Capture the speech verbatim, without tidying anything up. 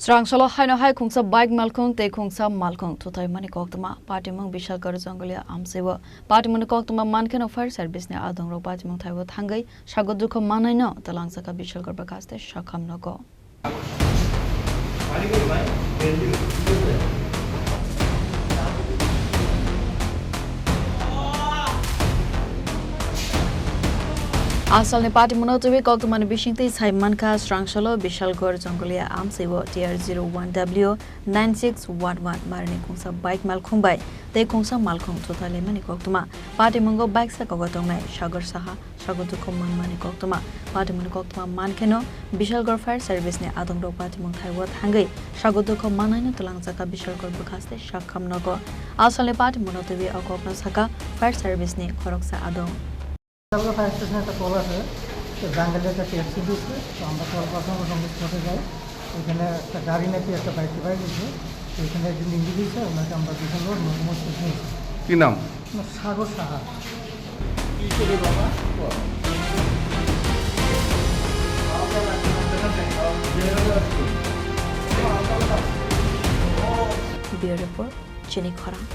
Srangsolo haino hai khungsa bike malkhung tei khungsa malkhung thuthaimani koktwma. Patimung Bishalgarh Jongolia amchaiwo. Patimungni koktwma mankheno fire service ni adongrok patimung thaibo thangwi sago dukho mannaino twlangjakha Bishalgarh bwkhaste sakham nogo. Asalni patimungno twiwi koktwmani bisingtwi sai mankha, Srangsolo Bishalgarh Jongolia amchaiwo T R zero one W nine six one one marini khungsa bike malkhung bai tei khungsa malkhung thuthai laimani koktwma. Patimungo bike saka o tongnai Sagar Saha, sago dukho manmani koktwma. Patimungni koktwma mankheno Bishalgarh fire service ni adongrok patimung thaiwo thangwi sago dukho mannaino twlangjakha Bishalgarh bwkhaste sakham nogo. Asalni patimungno twiwi o kokno sakha fire service ni khoroksa adong. Jangalia fire স্টেশনে একটা কল আসে, তো জাঙ্গালিয়া একটা ট্যাক্সি দিচ্ছে, তো আমরা কল পাঠানোর সঙ্গে স্পটে যাই। এখানে একটা গাড়ি নাকি একটা বাইক বাইক দিচ্ছে, তো এখানে একজন ইঞ্জিন দিচ্ছে, ওনাকে আমরা বিশাল রোড মহকুমা স্টেশনে এসে কি নাম? ওনার সাগর Saha. Bureau Report, Chini Khorang.